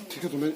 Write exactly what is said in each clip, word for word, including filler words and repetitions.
Thik khe tongnai.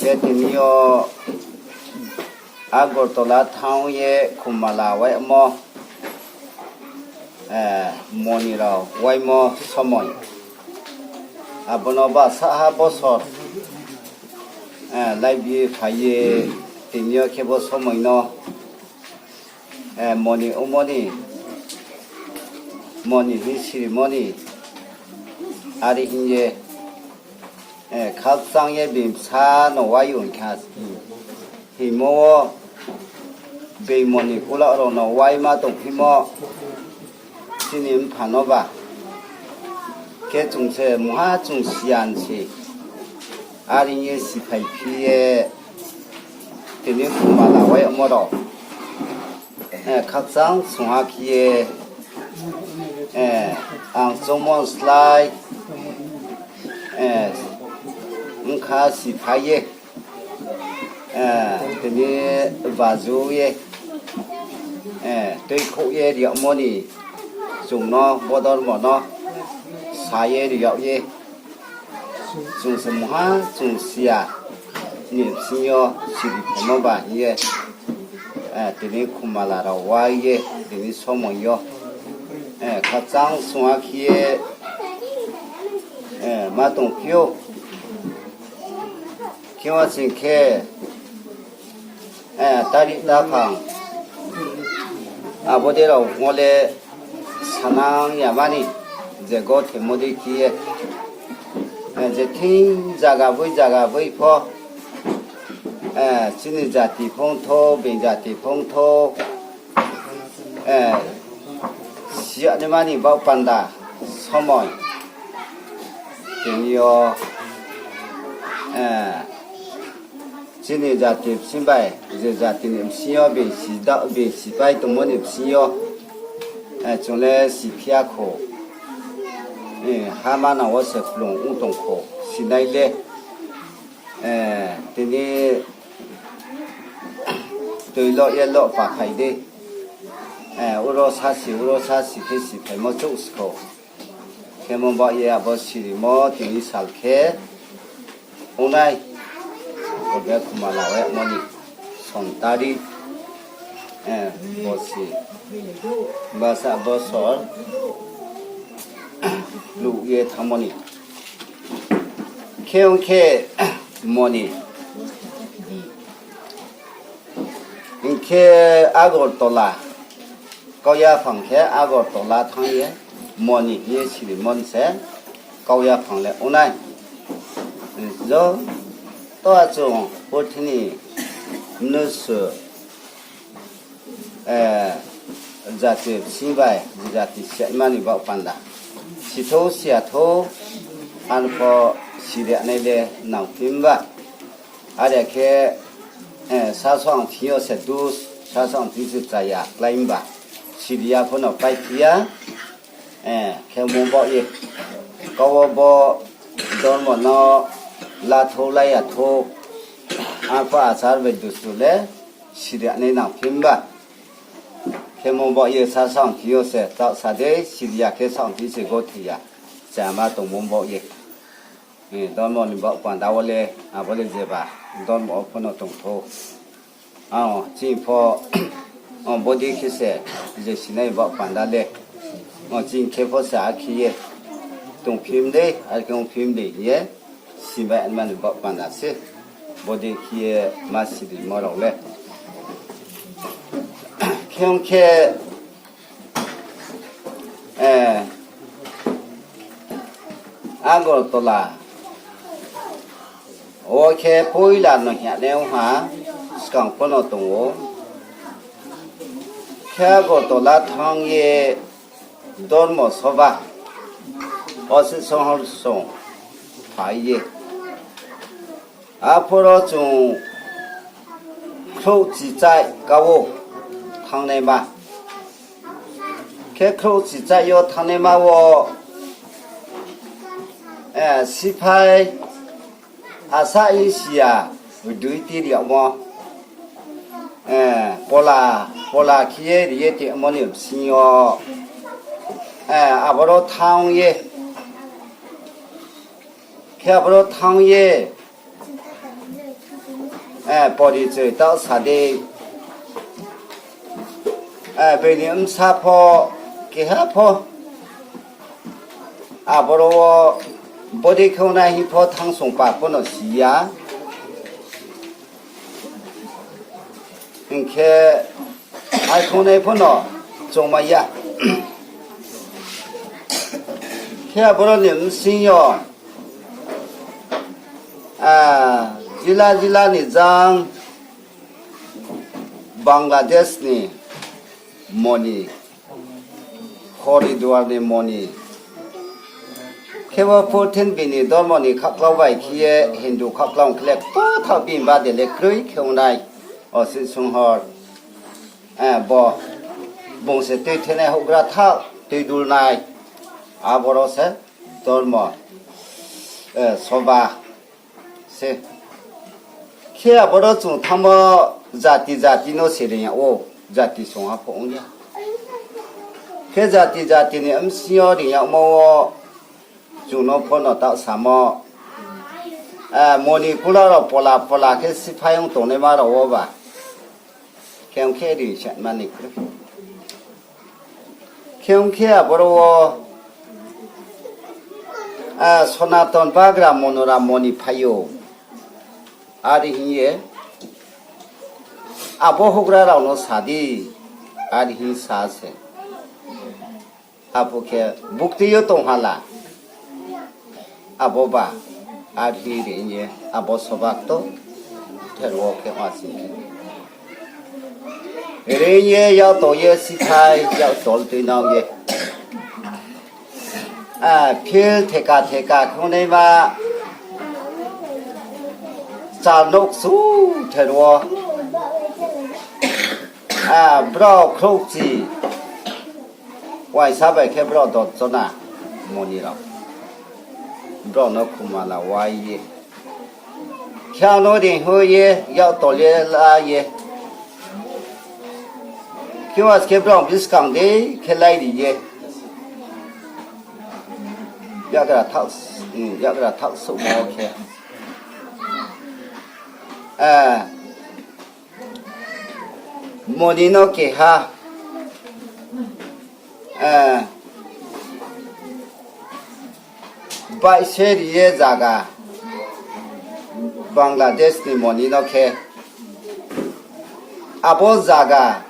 Khe tini yo Agartala thanng ye khumala waimo, eh, moni rao waimo somoi. Abo no ba saha bosor, eh, laibi phai ye tini yo khe bo somoi no, eh, moni ongmo ni, moni hing sirimo ni, are hing ye, Khakchang ye being bsa no wai ong kha. Hingmo wo being moni kula rao no waima tongphimo chini mpha no ba. Khe chung se mungha chung siyan se. Are ye siphaiphi ye tini khumala wai yagmo rao khakchang sungha khe ye, ang choungmo slái, bkha siphai ye, tini baju ye, tuikhouh ye ri yagmo ni chung no bodormo no sa ye ri yag ye, chung se mungha chung siya ni bsing yo siri phaimo ba hing ye, tini khumala rao wai ye tini somoi yo khakchang sungha khe ye ma tongphi ou. Khe wa sing khe, tari taphang abo dei rao mo le sanang yamani je gothemo dei khe ye, je thing zaga boi zaga boi pho, chini jati phongthou, being jati phongthou, siyanaimani baoh panda somoi tini yo, chini jati bsing bai je jati ni bsing yo being si da-, being sipai tongmo ni bsing yo, chung le siphi ya khou, ha manang wo se kplung ong tong khou, sinai le, tini toi loh ye loh pakhai dei, uro sasi, uro sasi khe siphaimo chouh si khou. Khemo baoh ye abo sirimo tini sal khe ongnai, bo be khumala wai yagmo ni son tari, bo si basa bosor luh ye thanngmo ni. Khe ong khe moni hing khe Agartala, kau yaphang khe Agartala thanng ye moni hing ye sirimo ni se kau yaphang le ongnai. Joto achung purthimbi ni mnusu, jati bsing bai jati siyanaimani baoh panda, sithou siya thou, arpho siriyanai le nangphi mba. Are khe, sasaoh ang thing yo se dus, sasaoh ang thing se chaya klái mba, siri ya pho no paiphi ya. Khemo baoh ye, kau wo bo dormo no la thou la ya thou, arpho achar bai dustur le siriyanai nangphi mba. Khemo baoh ye sasaoh ang thing yo se taoh sa dei, siri ya khe sasaoh ang thing se gothoi ya, chama tongmo baoh ye. Dormo ni baoh panda wo le, abo le jeba dormo wo pho no tongthou. Chini pho, bodei khe se je sinai baoh panda le, chini khe pho se akhe ye tongphi mdei, akhe ongphi mdei hing ye simai mani baoh panda se, bodei khe ye ma sirimo rao le. Khe ong khe, Agartala wo khe poila no hing ya nai ong ha, skang pho no tong ou. Khe Agartala thanng ye dormo soba, osi sohor song phai ye, aphoro chung khrouhchichai ka wo thanngnaima. Khe khrouhchichai yo thanngnaima wo, siphai asa isiya duiti ri yagmo, pola, pola khe ye ri ye tongmo ni bsing yo, aboro thanng ye, khe aboro thanng ye, porichoi taoh sa dei, bini bsa pho keha pho aboro wo bodei khe ongnai hing pho thanngsong pa pho no si ya. Hing khe, ai khongnai pho no chongmai ya. Khe aboro ni bsing yo, Ah, jila jila ni jang, Bangladesh ni moni, Haridwar ni moni. Khebo purthimbi ni dormo ni khaklau bai khe ye Hindu khaklau khle kotha bini bade le kroi khe ong nai. Osi sunghor, eh, bo, bung se tui thenai houhgra tha, tui dulnai. Aboro se dormo, eh, soba se. Khe aboro chung thanngmo jati jati no se reing yag ou, jati song ha pho ong ya. Khe jati jati ni bsing yo reing yagmo wo chung no pho no taoh samo, eh, Manipur rao pola pola khe siphai ong tongnaima rao wo ba. Khe ong khe reing se mani kroi. Khe ong khe aboro wo, ah, Sonaton bagra Monoram moni phai ou. Are hing ye, abo houhgra rao no sa di, are hing sa se. Aphuh khe buktui yo tong ha la. Abo ba, are hing reing ye, abo soba kto, ther wo khe ma sing khe. Reing ye, yak to ye, sithai, yak tol tuinang ye. Ah, field theka theka khe ongnaima, chal nouh kchu ther wo. Ah, brao khrouhchi. Uaingsa bai khe brao dochona moni rao. Brao no khumala wai ye. Khe ang no reing hoih ye, yak tol ye la ye. Khe uas khe brao buskang dei khe lairi ye. Yagra thaoh, yagra thaoh souhmo khe. Eh, moni no keha, eh, baih se ri ye zaga, Bangladesh ni moni no khe, abo zaga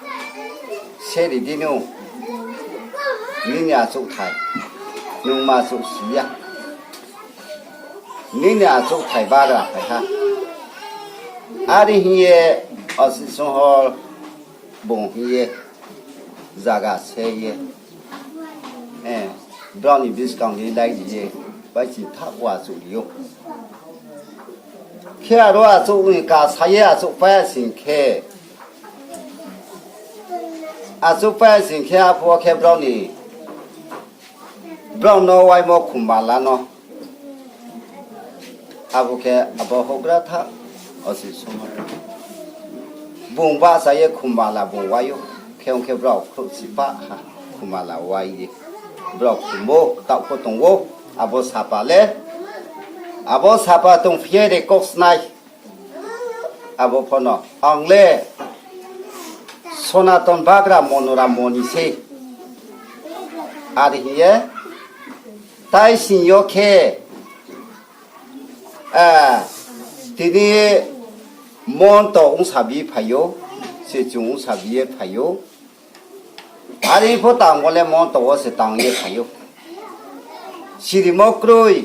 se ri di nung, nini achouhthai, nung ma achouh si ya. Nini achouhthai bagra phai ha. Are hing ye, osi sunghor bung hing ye, zaga se ye, eh, brao ni buskang ni lairi ye, bai ching thaoh wo achouh ri ou. Khe aro achouh ni kasa ye achouh pai ya sing khe, achouh pai ya sing khe, aphuh wo khe brao ni, brao no waimo khumala no. Abo khe abo houhgra tha, osi sungha. Bung bahcha ye khumala bung wai ou, khe ong khe brao khrouhchi pah ha, khumala wai ye. Brao khum ou, taoh pho tong ou, abo sapa le. Abo sapa tongphi ye record snai. Abo pho no, ang le Sonaton bagra Monoram moni sei. Are hing ye, tai sing yo khe, tini monto ongsabi phai ou, se chung ongsabi ye phai ou. Are pho tangmo le monto wo se tang ye phai ou. Sirimo kroi,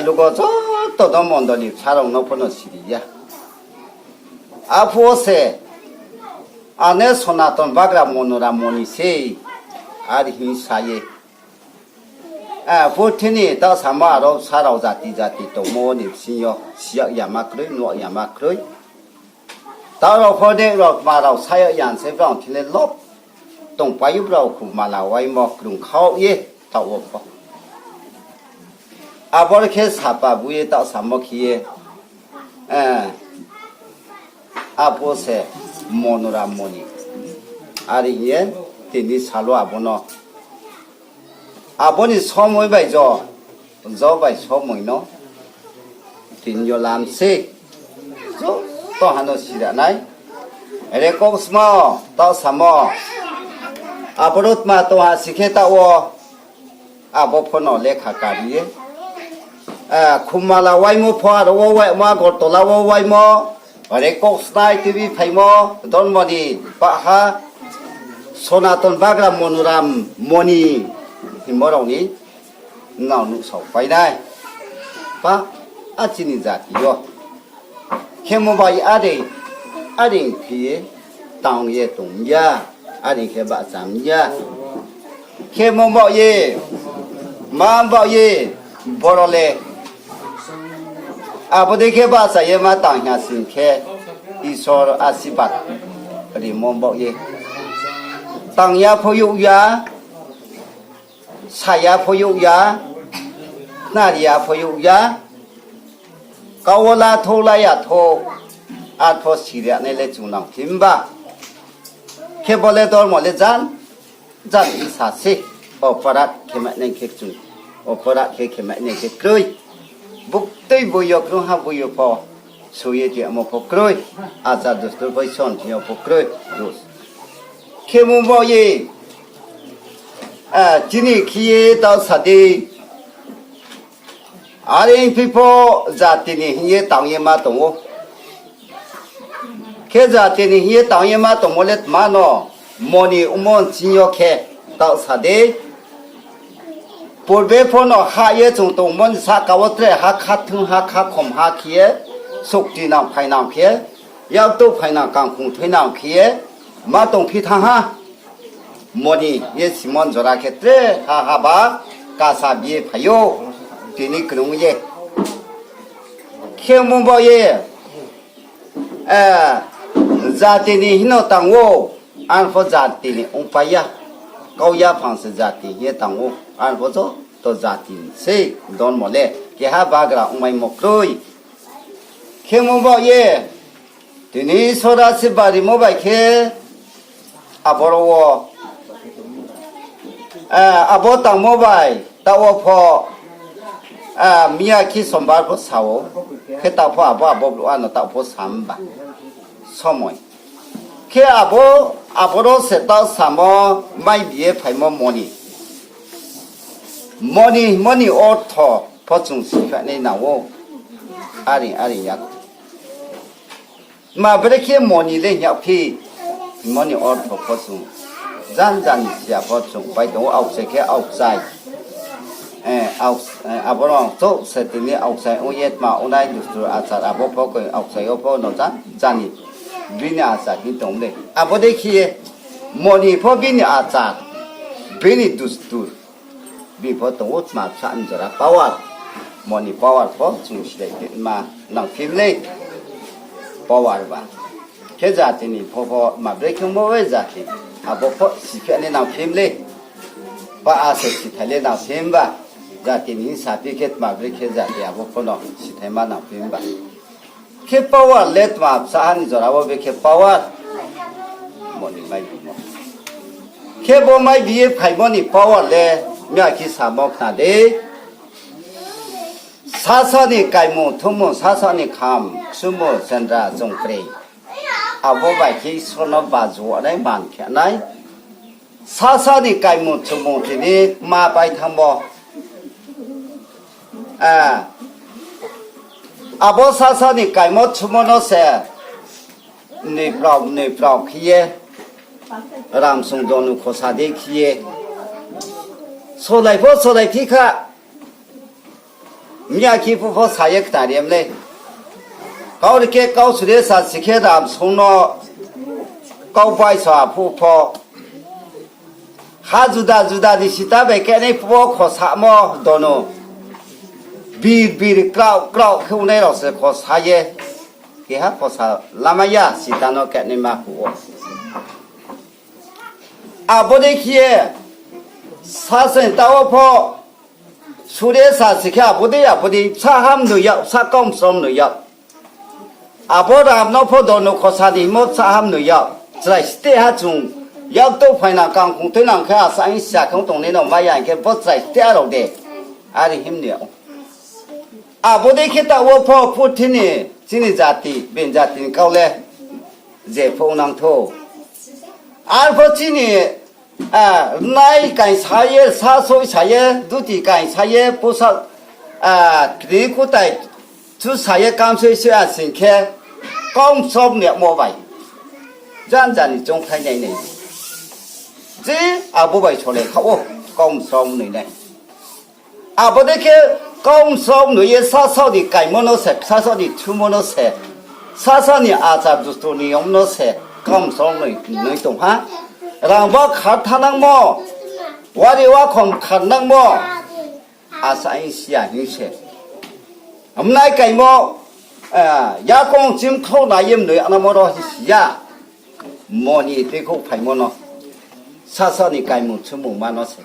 lugo joto no mondoli bsa rao no pho no siri ya. Aphuh wo se, ane Sonaton bagra Monoram moni sei, are hing sa ye. Purthimbi ni taoh samo aro bsa rao jati jati tongmo ni bsing yo, si yag yama kroi, nuh yama kroi. Taoh rao pho de rao tma rao sa yag ya se brao thing le lob tongpai ou brao khumala waimo krungkhaoh ye taoh wo pho. Abor khe sapa bu ye taoh samo khe ye, aphuh wo se Monoram moni. Are hing ye tini sal wo abo no, abo ni somoi bai jo, jo bai somoi no tini yo lam sei. Joto ha no sira nai. Record sma wo, taoh samo. Aboro tma tong ha si khe taoh wo, abo pho no lekha kari ye. Khumala waimo pho aro wo waimo, Agartala wo waimo, record snai tuibi phaimo, dormo ni pah ha, Sonaton bagra Monoram moni hingmo rao ni nrao nuhsao pai nai. Pa, A chini jati yo. Khemo bai are, are khe ye tang ye tong ya, are khe bahcha ya. Khemo baoh ye, ma baoh ye, boro le. Abo dei khe bahcha ye ma tang ha sing khe, Isor asirbad rimo baoh ye. Tang ya pho youh ya, sa ya pho youh ya, khna ri ya pho youh ya, kau wo la thou la ya thou, arpho siri ya nai le chung nang himba. Khe bo le dormo le jan, jan sa se, oporat khe mai nai khe chung, oporat khe khe mai nai khe kroi. Buktui boi yo krungha boi yo pho, soi ye tongmo pho kroi, achar dustur bai son thing yo pho kroi, dus. Khemo baoh ye, chini khe ye taoh sa di. Are phi pho jati ni hing ye tang ye ma tong ou. Khe jati ni hing ye tang ye ma tongmo le tma no, moni ongmo nching yo khe taoh sa di. Purbe pho no ha ye chung tongmo ni sahka wo tre ha khathung ha khakhom ha khe ye, sokti nang phainang khe, yaktouh phainang kangkhong thoinang khe ye, ma tongphi thanng ha. Moni ye simon jora khe tre ha haba kasa bi ye phai ou, tini krung ye. Khemo baoh ye, jati ni hing no tang ou, arpho jati ni ongpai ya. Kau yaphang se jati hing ye tang ou, arpho joto jati ni sei dormo le keha bagra ongmaimo kroi. Khemo baoh ye, tini Isor asirbad rimo bai khe, aboro wo, abo tangmo bai taoh wo pho, miya khe sombar pho sa ou, khe taoh pho abo abo brouh ano taoh pho sa mba somoi. Khe abo, aboro se taoh samo, mai bi ye phaimo moni. Moni, moni ortho pho chung siphainai nang ou. Are, are ya. Ma brekhe moni le hing yagphi, moni ortho pho chung jan jan ni siya pho chung pai tong ou, aokchai khe aokchai. Abo no chouh se tini aokchai ong ye tma ongnai dustur achar abo pho koi aokchai yo pho no jan jan ni bini achar hing tong le. Abo dei khe ye moni pho bini achar, bini dustur. Bini pho tong ou tma bsa ni jora power. Moni power pho chung silai ma nang phim le. Power ba. Khe jati ni pho pho ma brekhe ongmo bai jati. Abo pho siphainai nang phim le. Pa a se sithai le nang phim ba. Jati ni hing saphi khe tma brekhe jati abo pho no sithai ma nang phim ba. Khe power le tma bsa ha ni jora wo brekhe power. Moni mai bimo. Khe bo mai bi ye phaimo ni power le miya khe samo khna di. Sasa ni kaimung thumung, sasa ni kham, ksumu, sendra, chungkri. Abo bai khe Isor no bajuanai man khe nai. Sasa ni kaimung thumung tini ma pai thanngmo. Abo sasa ni kaimo thumo no se, noi prao, noi prao khe ye, ramsung donu khosa dei khe ye, solai pho solai phi kha, miya khe phu pho sa ye khnari mlei. Kau ri khe kau suri sa si khe ramsung no kau bai sa phu pho. Ha juda juda ni sita bai khe nai phu pho khosamo donu. Bir bir kraoh kraoh khe ongnai rao se khosa ye. Keha khosa lamai ya sita no khe nai ma phu ou. Abo dei khe ye, sasa ni taoh wo pho, suri sa si khe abo dei, abo dei, bsa ham noi yag, bsa kaumsom noi yag. Abo ram no pho donu khosa ni hingmo bsa ham noi yag. Chrai steh ha chung, yaktouh phainang kangkhong thoinang khe asa hing sa khe tongnai no mai ya hing khe bo chrai steh ha rao de. Are him ni yag. Abo dei khe taoh wo pho purthimbi ni chini jati, bini jati ni kau le, je pho nang thou. Arpho chini, rnai kaingsa ye, sa soi sa ye, duti kaingsa ye, posa, kri kutai, chu sa ye, kamsoi soi a sing khe, kaumsom ni yagmo bai. Jan jan ni choungkhlai nai nai. Je abo bai solai kha ou, kaumsom noi nai. Abo dei khe, Kaumsrao noi ye sasaoh ni kaimo no se, sasaoh ni thumo no se, sasaoh ni achar dustu niyom no se kaumsrao noi, noi tong ha. Rang ba khar thanngmo, wari wakhom khar nangmo, asa hing siya hing se. Mnai kaimo, eh, yakong chim khlouh na ye mnoi anamo ro hing siya. Moni tuikhouh phaimo no, sasaoh ni kaimung chumungma no se.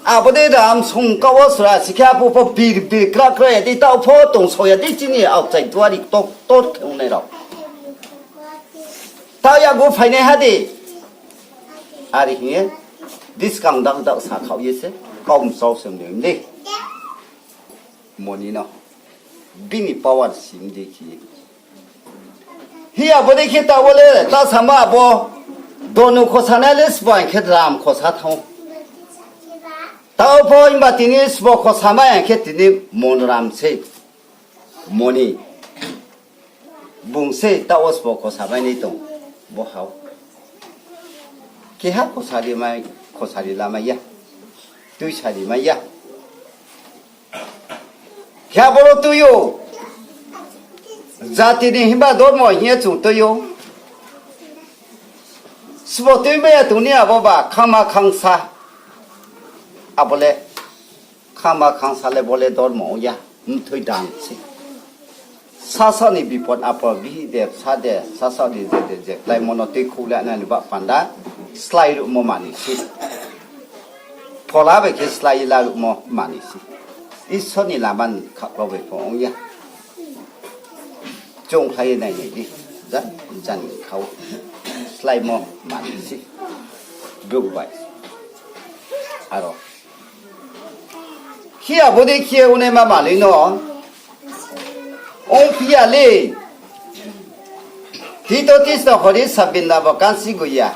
Abo dei ram song kau wo sra si khe abo pho bir bir kra kra ya di, taoh pho tong so ya di chini aokchai duari ktor ktor khe ongnai rao. Taoh yakgu phainai ha di. Are hing ye, buskang dak dak sa khaoh ye se, kaumsrao se mnoi di. Moni no bini power sim di khe. Hi abo dei khe taoh wo le, ta sama abo, donu khosa nai le sbo hing khe ram khosa thanng ou. Taoh pho himba tini sbo khosa mai hing khe tini Monram sei, Moni. Bung sei taoh wo sbo khosa mai nai tong, bo hao. Keha khosari mai, khosari lamai ya, tuisari mai ya. Khe aboro tui ou. Jati ni himba dormo hing ye chung tui ou. Sbo tuimai ya tong ni abo ba khangma khangsa. Abo le khangma khangsa le bo le dormo ong ya, mthoi dang se. Sasaoh ni bipod apod bihih de, bsa de, sasaoh ni je de je kláimo no tuikhouh le nani ba panda slái ruhmo manoi se. Phola bai khe slái ye la ruhmo manoi se. Isor ni lama ni khaklo bai pho ong ya. Chung khlai ye nainai di, ja, jani kha wo sláimo manoi se. Brouh bai. Aro. Khe abo dei khe ye ongnaima manoi no ongphi ya le. Tito tisno hori sabin na bo kansi guya.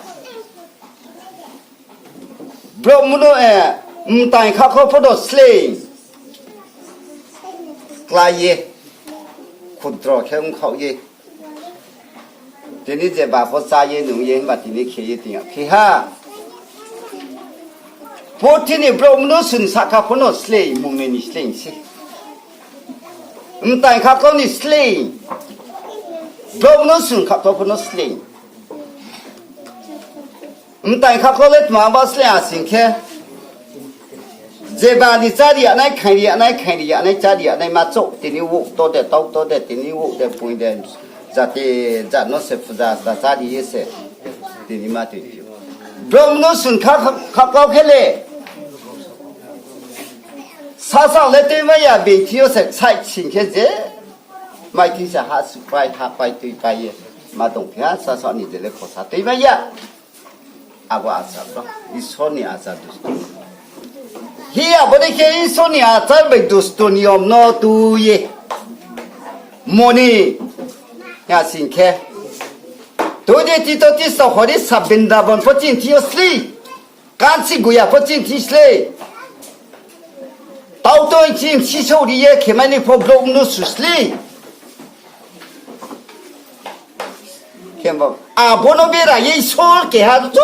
Brouh mnusu, eh, mtai khakho pho no sleing klái ye, khudro khe ongkhaoh ye. Tini je ba pho chá ye nung ye himba tini khe ye tong ya khe ha. Purthimbi ni brouh mnusu ni sahka pho no sleing, mungnoi ni sleing se. Mtai khakho ni sleing. Brouh mnusu ni khakho pho no sleing. Mtai khakho le tma ba sleing ha sing khe, jeba ni chári ya nai, khaingri ya nai, khaingri ya nai, chári ya nai ma chouh, tini wouh to de, tau to de, tini wouh de, poing de, jati jat no se puja ta chári ye se, tini ma tini. Brouh mnusu ni kha, kha, khakho khe le, sasa le tuimai ya, bini thing yo se sai sing khe je, mai thing se ha supai, ha pai, tui pai ye, ma tongphi ha, sasa ni je le khosa tuimai ya. Abo achar no, Isor ni achar dustu. Hi abo dei khe Isor ni achar bai dustu niyom no tui ye. Moni, ya sing khe. Tui di Tito tisno hori sa Brindaban pho chini thing yo sleing. Kansi guya pho chini thing sleing. Tau tong chini sisouh ri ye khemai ni pho brouh mnusu sleing. Khemba, abo no bera ye Isor keha chu,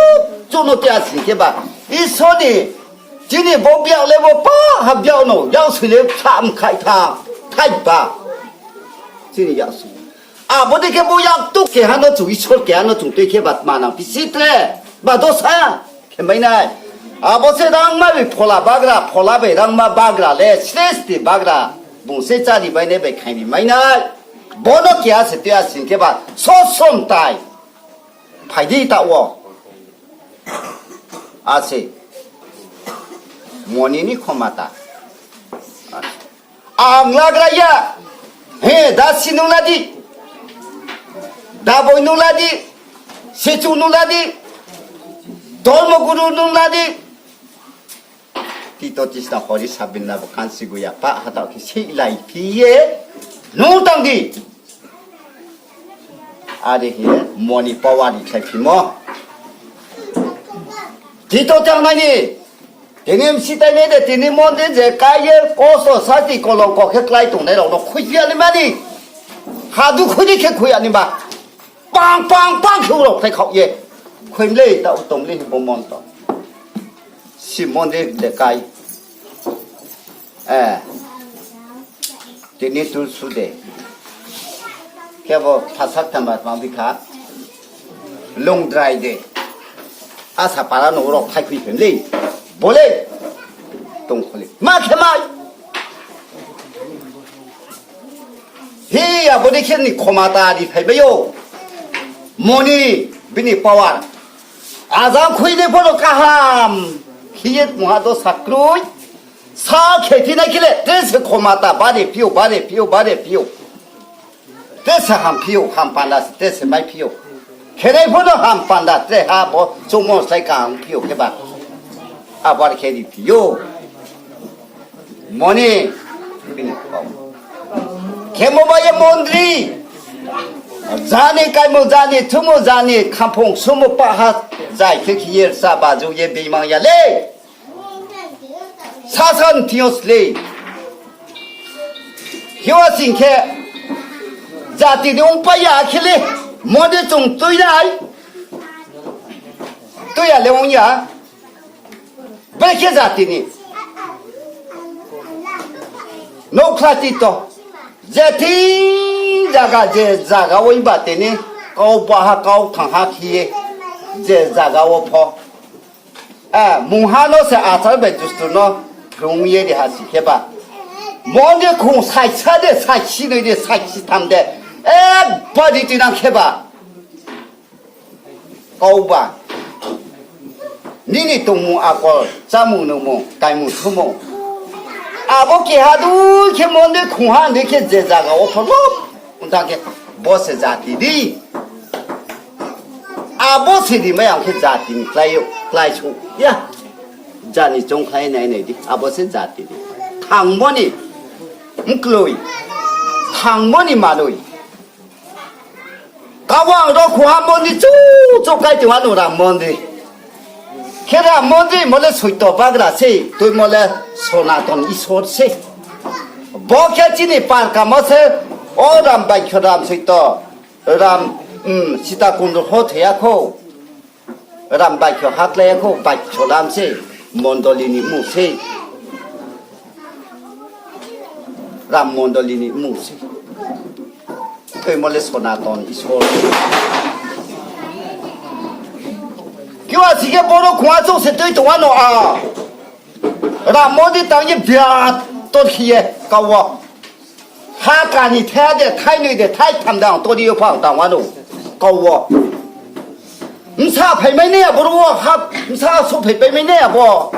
chu no tia sing khe ba. Isor ni, chini bo biag le bo pa ha biag no, yaksoi le sa mkhai tha, thai ba. Chini yaksoi. Abo dei khe bo yaktuk keha no chung, Isor keha no chung tui khe ba tma nang phi si tre, ba dosa. Khe mai nai. Abo se rangma bai phola bagra, phola bai rangma bagra le, sresti bagra, bung se chári mai nai bai khaingri mai nai. Bo no keha se tuya sing khe ba, sosom tai. Phai di taoh wo. Ase. Moni ni khomata. Ang lagra ya. He, dasi nung la di. Daboi nung la di. Sichu nung la di. Dormo guru nung la di. Tito tisno hori sabin na bo kansi guya pa ha taoh khe sei lai phi ye. Nung tang di. Are hing ye moni power ri khlai phimo. Tito tangnai ni. Tini msi tai nai de, tini mondir je kai ye kosto sasti kolongko khe klái tongnai rao no khui ya ni mani. Hadu khui di khe khui ya ni ba. Pang, pang, pang khe urao khlai khaoh ye. Khui mlei taoh tong mlei bo mon to. Si mondir je kai. Eh. Tini tulsu de. Khe bo phasak thanba tma bikha. Lungdrai de. Asa para no rok thaikhui phem le. Bo le. Tongkhole. Ma khe mai. Hi, abo ni khe ni khomata ri phai bai ou. Moni, bini power. Ajang khui ni pho no kaham. Khiye mungha do sakroi. Sa khe phi nai khe le, tre se khomata bare phi ou, bare phi ou, bare phi ou. Tre se ham phi ou, ham panda se tre se mai phi ou. Khe nai pho no ham panda tre ha bo chungmo slái kaham phi ou khe ba. Abar khe ri phi ou. Moni, bini kau. Khemo ba ye mondri. Jani kaimo, jani thumo, jani khamphung sumo paha, jai khe khiye sa baju ye beimang ya le. Sasan thing yo slei. Hiwa sing khe, jati ni ongpai ya khe le, mode chung tui nai. Tui ya le ong ya. Brekhe jati ni. Nouhkhla ti to. Je thing zaga, je zaga wo ba tini, kau baha kau thangha khe ye, je zaga wo pho. Eh, mungha no se achar bai dustur no phrung ye ri ha si khe ba. Moni khong saisa de, saisi noi de, saisi tham de. Ekbar ri tuinang khe ba. Kau ba. Nini tongmung akol, chámung nungmung, kaimung sumung. Abo keha dui khe moni khongha dui khe je zaga wo pho lo. Ongtang khe bo se jati di. Abo se rimai ang khe jati ni klái yo, kláisouh ya. Jani choungkhlai nai nai di, abo se jati di. Thangmo ni mkloi, thangmo ni manoi. Kabo ang ro khongha mondri chu, chu kái tong ano Ram mondri. Khe Ram mondri mo le soito bagra sei, tuimo le Sonaton Isor sei. Bo khe chini palkamo se, o Ram Baikho, Ram Soito, Ram, um, Sita Kundul pho thoi ya khou. Ram Baikho haklai ya khou, Baikho Ram sei, mondoli ni mmung sei. Ram mondoli ni mmung sei. Tuimo le Sonaton Isor. Kiwa si khe boro khongha chouh se tui tong ano a. Ram mondri tang ye biator khe ye kau wo. Ha kani thai de, thainoi de, thaitham de ang tori yo pha ang tang ano. Kau wo. Bsa phaimai nai abo ro wo, ha, bsa souhphaipai mai nai abo.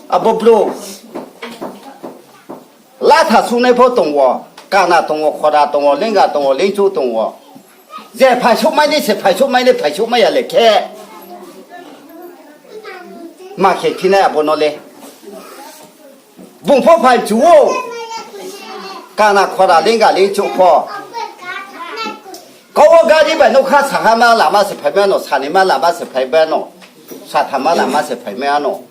Abo bro. Latha sungnai pho tong wo, kana tong wo, khora tong wo, lenga tong wo, lengchouh tong wo. Je phaisouhmai nai se phaisouhmai nai, phaisouhmai ya le khe. Ma khe phi nai abo no le. Bung pho phai mchu ou. Kana khora lenga lengchouh pho. Kau wo gari bai nougkha sahama lama se phaimai ano, sanima lama se phaimai ano, sathama lama se phaimai ano.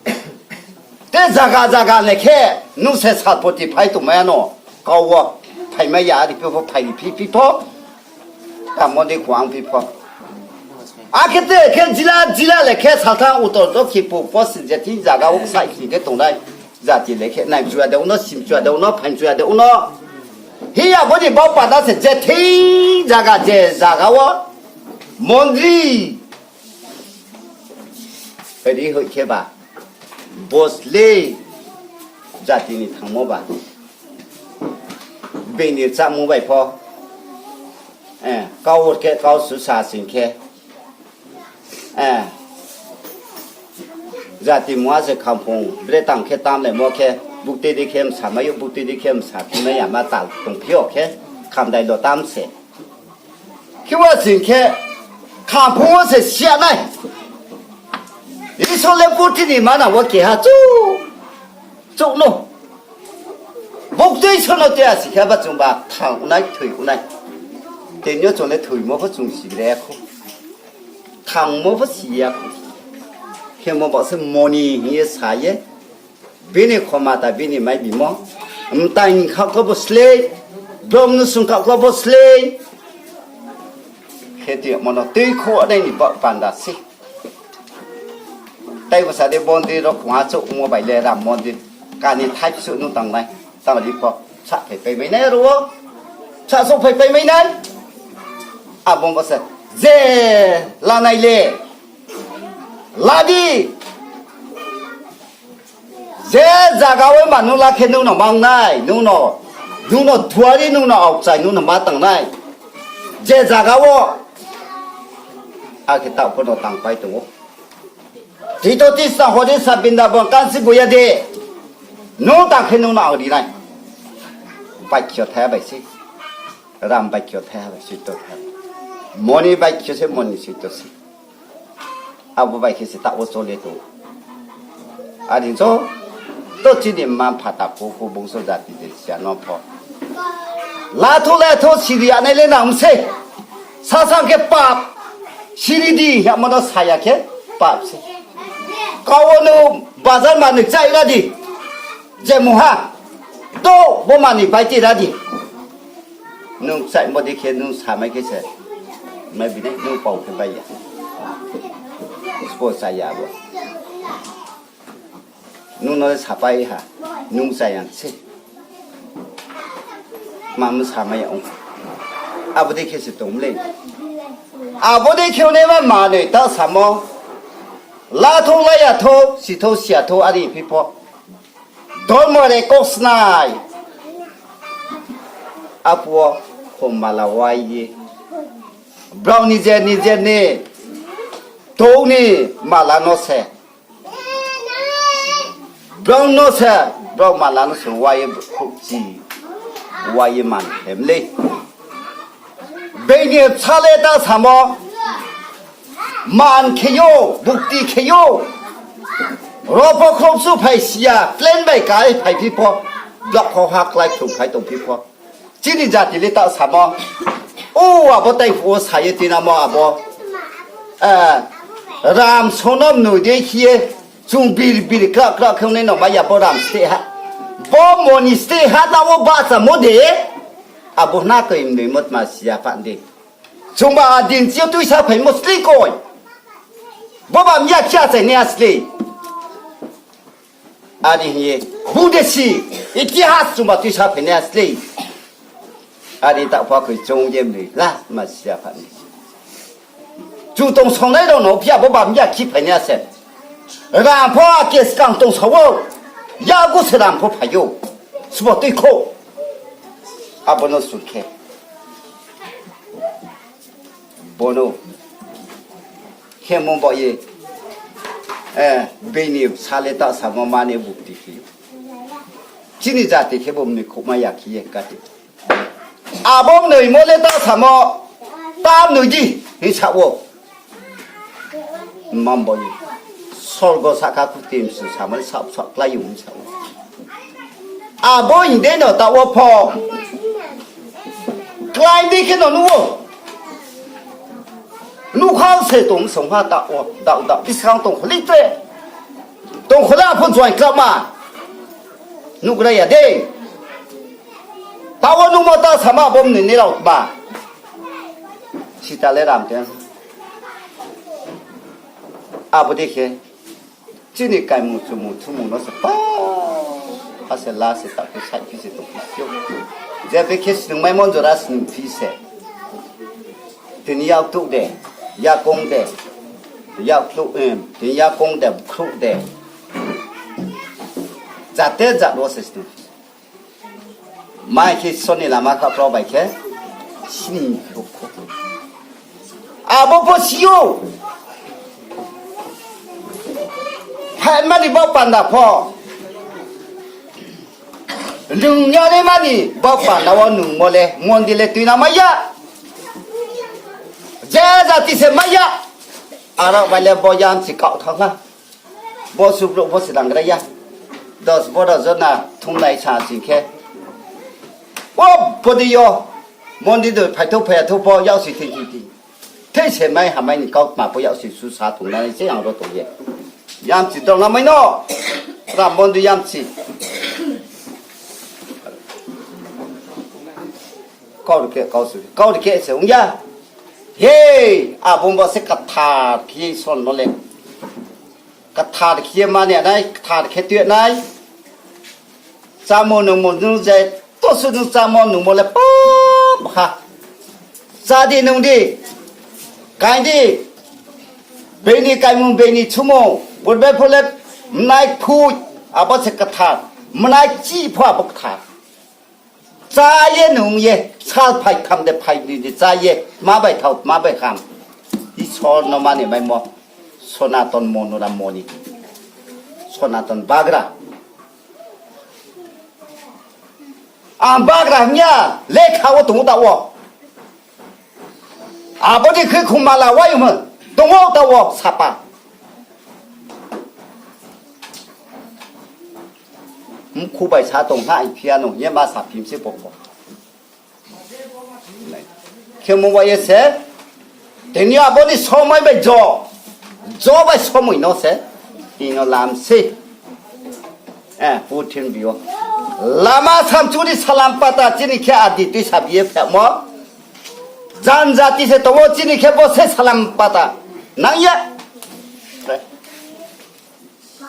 Te zaga zaga le khe, nung se salpoti phai tongmai ano, kau wo phaimai ya, ari phi pho, phai ri phi phi pho, tamo de kuang phi pho. Akhe te khe jila jila le khe salthang utor dokhi pu poschim je thing zaga wo sai khe tongnai. Jati le khe naimchu ya de uno, simchu ya de uno, phaimchu ya de uno. Hi abo ni bau panda se je thing zaga je zaga wo mondri ri hoih khe ba, bo slei jati ni thangmo ba, bini chámung bai pho, eh, kau khe kau susa sing khe, eh, jati mungha se khamphung bretang khe tamlaimo khe, buktui di khe msamai ou, buktui di khe msaphi mai ya ma tal tongphi yo khe, khamdai lo tam se. Khe wa sing khe, khamphung wo se siya nai. Isor le purthimbi ni mana wo keha chouh, chouh no. Buktui Isor no tuiya si khe ba chung ba thang nai, thoi nai. Tini yo chung le thoimo pho chung si gra ya khou. Thangmo pho si ya khou. Khemo ba se moni hing ye sa ye. Bini khomata bini mai bimo. Mtai ni khaoh khe bo slei. Brom nusung khaoh khe bo slei. Khe tuimo no tuikhouh nai ni ba panda se. Tai bsa de mondri rao khongha chouh ongmo bai le Ram mondri. Kani thai bsuh nung tangnai. Tang ri pho. Sa phaipaimai nai aro wo. Sa souhphaipaimai nai. Abo bo se. Je lanai le la di. Je zaga wo manu la khe nung no mang nai, nung no, nung no duari, nung no aokchai, nung no ma tang nai. Je zaga wo, akhe taoh pho no tangpai tong ou. Tito tisna hori sa Brindabon kansi boya de. Nung tang khe nung no ang ri nai. Baikho thaiha bai se. Ram baikho thaiha bai se to thai. Moni baikho se, moni se to se. Abo bai khe se taoh wo chole tong. Are joto chini mma mpha takhu khu bungso jati je siya no pho. Latho latho siri ya nai le nang se. Sasang khe pap. Siri di hingmo no saya khe pap se. Kau wo no bazar manoi chai ra di. Je mungha. To bo manoi bai ti ra di. Nung chaimo dei khe nung samai khe se. Mai bini nung pau khe bai ya. Sbo chaya bo. Nung no sapai ha. Nung chaya se. Mamo samai ya ong. Abo dei khe se tong le. Abo dei khe ongnai ma manoi ta samo. Latho laya tho, sitho siya tho, are phi pho. Dormo re kosnai. Aphuh wo khom mala wai ye. Brao ni je, ni je ni. Tou ni mala no se. Brao no se, brao mala no se wai ye khouhchi, wai ye man hem le. Beini bsa le ta samo, man khe yo, bukti khe yo. Ro pho khrouhsu phai si ya, plane bai kai phai phi pho, block kho ha klái khlum phai tong phi pho. Chini jati le ta samo, o abo tai phuh wo sa ye tinamo abo, eh, ram sono mnoi dei khe ye, chung bir bir kra kra khe ongnai no mai ya bo ram steh ha. Bo moni steh ha ta wo bahchamo de, abo hna toi mnoi mo tma si ya pha de. Chungba adin chi yo tuisa phaimo slei koi. Bo ba mya khe achai nai a slei. Are hing ye, budesi, itihas chungba tuisa phainai a slei. Are taoh pha khe chung ye mnoi la ma si ya pha ni. Chung tongsongnai rao no phi ya bo ba mya khe phainai a se. Ram pho ake skang tongsao ou. Yago se ram pho phai ou. Sbo tui kho. Abo no sur khe. Bono khemo baoh ye, eh, bini bsa le ta samo mani bukti khe. Chini jati khe bo mnoi khouhmai ya khe ye kati. Abo mnoimo le ta samo, ta mnoi di, hing sa wo. Mma baoh ye. Sorgo sahka khuti msu samo le sah sah klái ou hing sa wo. Abo hing dei no taoh wo pho. Klái dei khe no nuh ou. Nuhkhau se tong song ha taoh wo, daoh daoh, biskang tongkho le tre. Tongkho le apho join kláma. Nuhgra ya de. Taoh wo nuhmo ta sama bo mnoi ni rao tma. Sita le ram te. Abo dei khe. Chini kaimung chumung thumung no se pa, ha se la se taoh khe saih phi se tong phi ou. Je bekhe snungmaimo jora snung phi se. Tini yaktouh de, yakoung de, yaktouh, em, tini yakoung de, bkhrouh de. Jate jat wo se snung phi se. Mai khe Isor ni lama kha brao bai khe sini kho kho. Abo pho si ou. Phaimani bo panda pho. Nung yari mani bo panda wo nungmo le mondir le tuinang mai ya. Je jati se mai ya. Aro bai le bo yamchi kaoh thanng ha. Bo subrouh pho se nanggra ya. Dos boro jona thumnai sa sing khe. O, bodei yo. Mondir do phaithou phaiya thou pho yaksi thing thing thing. Thei se mai hamai ni kautma pho yaksi susa tongnai se ang ro tong ye. Yamchi dong lamai no. Ram mondir yamchi. Kau rikhe, kau su, kau rikhe se ong ya. He, abo bo se kathar khe Isor no le. Kathar khe mani nai, kathar khe tui nai. Chámo nungmo nung je Joto suh nung chámo nungmo le pap ha. Chá di nung di, kaing di, beini kaimung beini chumung, burbai pho le mnai kphui, abo se kthar, mnai chih pho abo kthar. Chá ye nung ye, sal phai tham de phai ni de chá ye, tma bai thao, tma bai ham. Isor no mani maimo, Sonaton Monoram Moni, Sonaton bagra. Ang bagra hing ya, lekha wo tong ou taoh wo. Abo ni khe khumala wai hing tong ou taoh wo sapa. Mkhu bai sa tong ha, hing phi ya no hing ye ma saphi mi se bo pho. Khemo bai ye se, tini abo ni somoi bai jo, jo bai somoi no se, ino lam se. Eh, purthimbi yo lama samchu ni salam pata chini khe adi tuisa bi ye phemo. Janjati se tong ou chini khe bo se salam pata nang ya.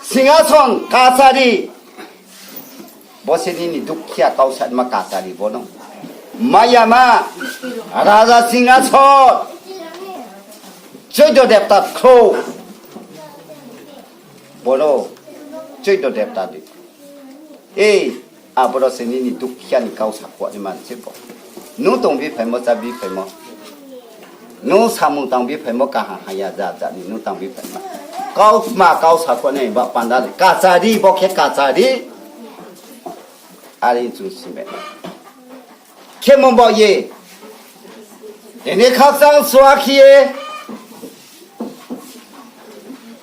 Singhason Kachari, bo se nini dukhiya kau sa ma Kachari bo no. Mayama, Raja Singhason, choido debta khrouh, bo no choido debta di. Ei, aboro se nini dukhiya ni kau sakhuanaima se bo. Nung tong biphaimo, chá biphaimo. Nung samung tang biphaimo, kaham hamya ja ja ni nung tang biphaimo. Kau tma kau sakhuanai ba panda le Kachari, bo khe Kachari. Are chung sime. Khemo baoh ye, tini khakchang sua khe ye,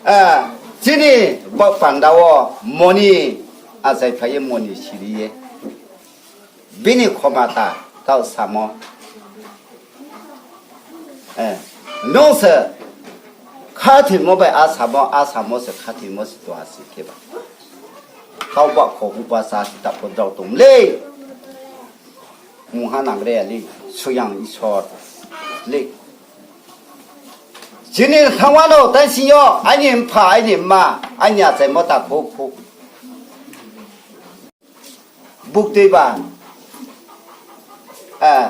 ah, chini baoh panda wo moni achaiphai ye moni siri ye. Bini khomata taoh samo. Eh, nung se khathoimo bai asamo, asamo se khathoimo se tong ha si khe ba. Kau ba kho hu ba sa si ta pho drao tong le. Mungha nang re ya le, Soyang Isor le. Chini thangma no, tai sing yo, aini mpha, aini mma, aini achaimo ta kho kho. Buktui ba, eh,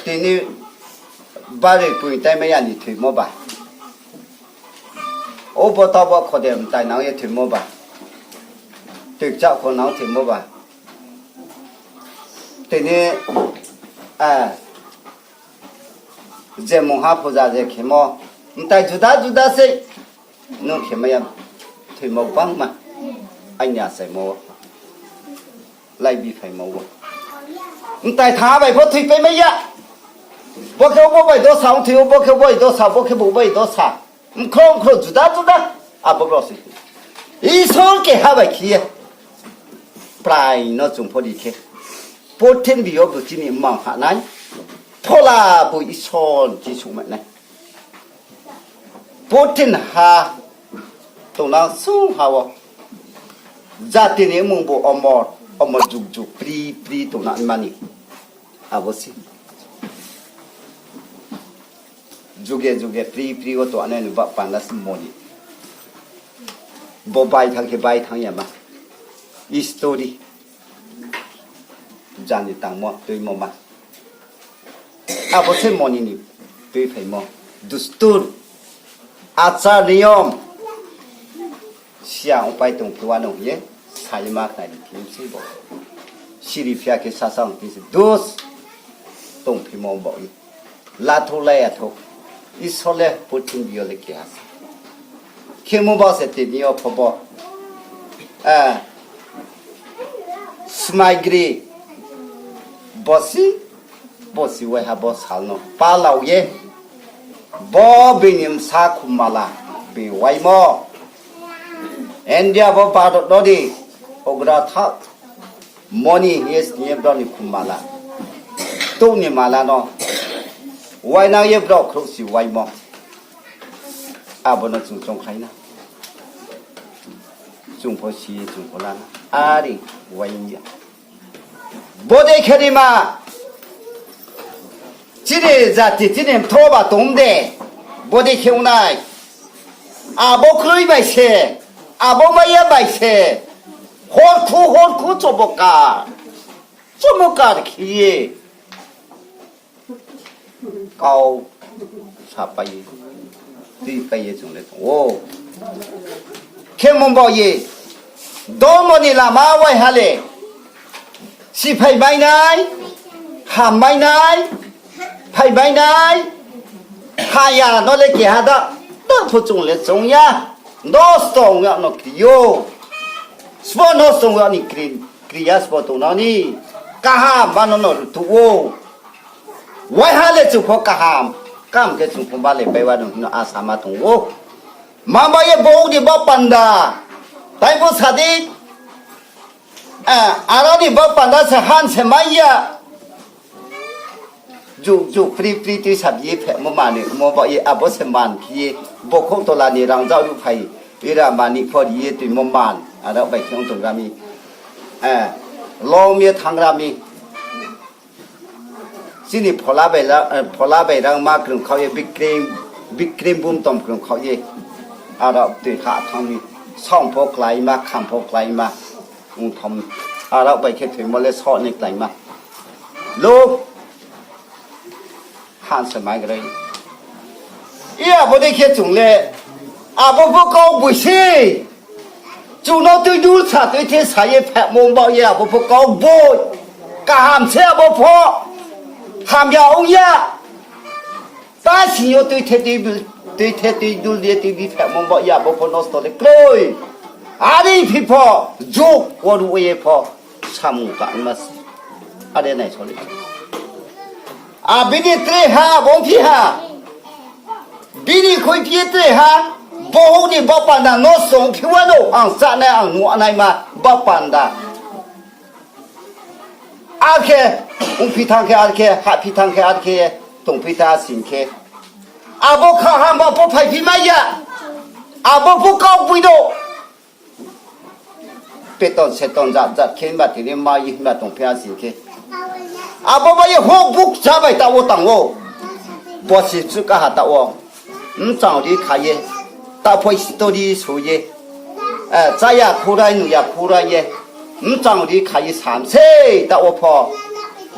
tini bari pui tai mai ya ni thoimo ba. Obo taoh bo kho de mtai nang ye thoimo ba. Tui kchah kho nang thoimo ba. Tini, eh, je mungha puja je khemo, mtai juda juda se, nung khemai ya thoimo bangma, aini achaimo wo, lai biphaimo wo. Mtai thanng bai pho thoipai mai ya. Bo khe bo bai dosa ong thoi ou, bo khe bo bai dosa, bo khe bo bai dosa. Mkhro mkhro juda juda, abo brao se. Isor keha bai khe ye. Prai no chung pho ri khe. Purthimbi yo bo chini mma hah nai. Phola bo Isor Jisu mai nai. Purthimbi ha tongnang sung ha wo. Jati ni mmung bo omor, omor jug jug pri pri tongnang mani. Abo se. Juge juge pri pri wo tongnai ni ba panda se moni. Bo bai thanng khe bai thanng ya ma. History. Jani tangmo, tuimo ma. Abo se moni ni tuiphaimo. Dustur. Achar niyom. Siya ongpai tongphi wano hing ye, sa ye ma khnari phi mi se bo. Siri phi ya khe sasa ongphi se dus tongphimo bo. Lathou lai ya thou. Isor le purthimbi yo le keha se. Khemo ba se tini yo pho bo. Eh, smai gri. Bosi, bosi waiha bo sal no palau ye. Bo bini bsa Khumala, bini waimo. India bo Bharot no di, ogra tha, moni hing ye sni ye brao ni Khumala. Touh ni mala no, wainang ye brao khrouhsi waimo. Abo no chung chongkhlai na. Chung pho si ye, chung pho la na. Are, wai ya. Bodei khe ri ma, chini jati chini mthoh ba tong de, bodei khe ong nai. Abo kroi bai se, abo maiya bai se, Horkhu horkhu chobo kar, chobo kar khe ye kau sapai ye, tuipai ye chung le tong ou. Khemung baoh ye, dormo ni lama waiha le, siphai mai nai, ham mai nai, phai mai nai, haya no le keha da, da pho chung le choung ya, nosto ong yag no kri ou. Sbo nosto ong yag ni kri, kri ya sbo tong no ni, kaham ma no no rutuh ou. Waiha le chung pho kaham, kaham khe chung pho bale pai wa no hing no asa ma tong ou. Ma ba ye bouh ni baoh panda, tai pho sa di, aro ni baoh panda se han se mai ya. Juk juk pri pri tuisa bi ye phehmo manoi mo baoh ye abo se man khe ye, bokhouh tola ni rangzag ruhphai, ira mani pho ri ye tuimo man, aro bai khe ong tong ra mi, lom ye thanng ra mi. Chini phola bai rangma krung khaoh ye, bikrim, bikrim bumtom krung khaoh ye, aro tui ha thanng mi, saong pho kláima, kham pho kláima, ongthom, aro bai khe thoimo le soh ni kláima. Lo, han se mai grai. I abo dei khe chung le, abo pho kau boi se. Chung no tui dul sa tui the sa ye phehmo baoh ye abo pho kau boi. Kaham se abo pho. Hamya ong ya. Ta sing yo tui the tui, tui the tui dul ye tui bi phehmo baoh ye abo pho nosto le kroi. Are phi pho, juk wo ruh ye pho, samung tangma se. Are nai soli. A bini tre ha, abo phi ha. Bini khuiphi ye tre ha, bohouh ni baoh panda nosto ongphi wa no, ang chánai, ang nuhnaima baoh panda. Ar khe, ongphi thanng khe ar khe, hahphi thanng khe ar khe, tongphi tha sing khe. Abo kha hamba pho phaiphi mai ya, abo pho kau boi no. Beton seton jat jat khe himba tini mai himba tongphi ha sing khe. Abo bai ye houh bukcha bai taoh wo tang ou. Bosi chu kaha taoh wo. Mchang ri kha ye. Taoh pho history so ye. Chá ya khurai, nuh ya khurai ye. Mchang ri kha ye sam se taoh wo pho.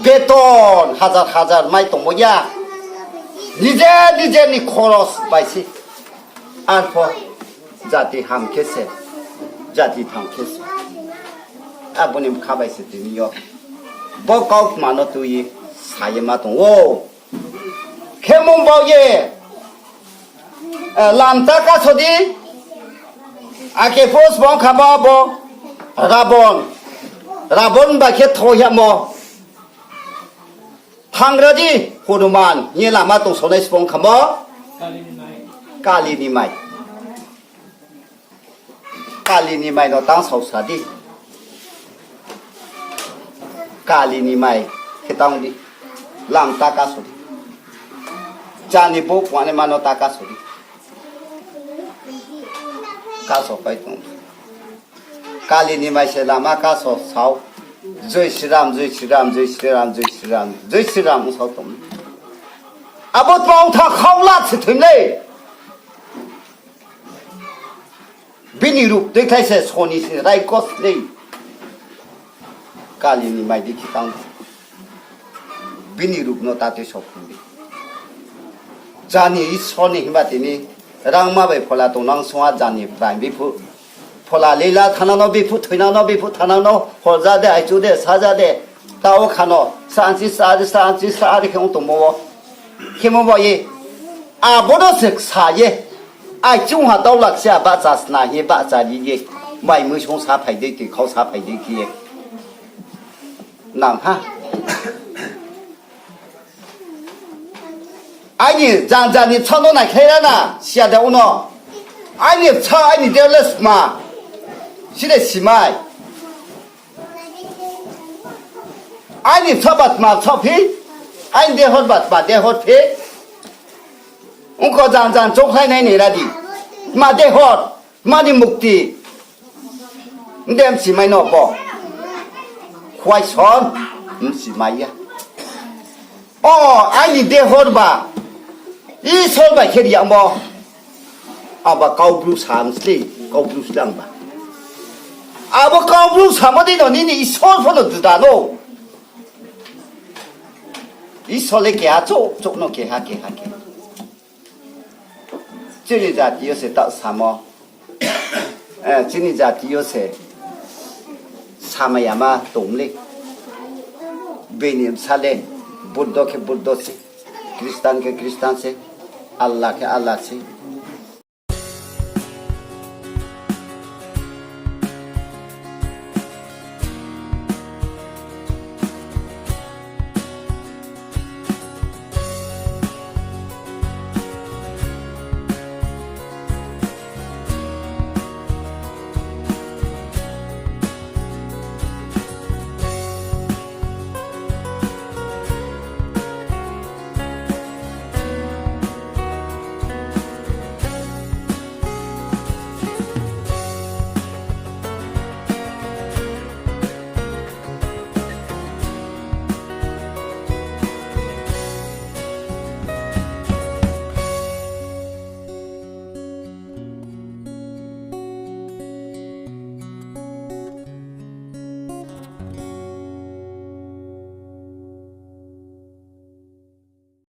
Beton hajar hajar mai tongmo ya. Nijer nijer ni khoros bai se. Arpho jati ham khe se, jati tham khe se. Abo ni bkha bai se tini yo. Bo kautma no tui ye sa ye ma tong ou. Khemung baoh ye, lam ta kaso di, ake pho sbo ong kha ba bo, Rabon, Rabon bai khe tho yamo. Thanng ra di, Hanuman, hing ye lama tongsaonai sbo ong kha mo. Kali ni mai. Kali ni mai no tang saosa di. Kali ni mai khe tang di. Lam ta kaso di. Jani bo phuanaima no ta kaso di. Kaso pai tong. Kali ni mai se lama kaso sao. Joi Shri Ram, Joi Shri Ram, Joi Shri Ram, Joi Shri Ram, Joi Shri Ram ong sao tong. Abo tma ong tha khaula se thoi le. Bini rup tuikhlai se soni se raikos le. Kali ni mai di khe tang. Bini rup no ta tuiso phung di. Jani Isor ni himba tini rangma bai phola tongnang songha jani prai biphuh. Phola leila thangnang no biphuh, thoinang no biphuh, thangnang no horja de, aichu de, saja de. Taoh wo khano, sa anchi sa de, sa anchi sa de khe ong tongmo wo. Khemo baoh ye. Abo no se sa ye. Aichu ha daola khe se bahcha sna hing ye bahcha ri ye. Mai mui song saphai dei, tui khau saphai dei khe ye. Nang ha. Aini janja ni bsa no naikhlai ra na, siya de uno. Aini bsa, aini deole sma. Side simai. Aini bsa ba tma bsa phi, aini dehor ba tma dehor phi. Ongkho jang jang choungkhlai nai ni ra di. Tma dehor, tma ni mukti. Nde msimai no bo. Khuaison, msimai ya. O, aini dehor ba. Isor bai khe ri yagmo. Aba kau bru sa msli, kau bru slang ba. Abo Kaubru samo dei no nini Isor pho no juda no. Isor le keha chouh chouh no keha keha khe. Chini jati yo se taoh samo. Eh, chini jati yo se samai yama tong le. Bini bsa le Buddho khe Buddho se, Christian khe Christian se, Allah khe Allah se.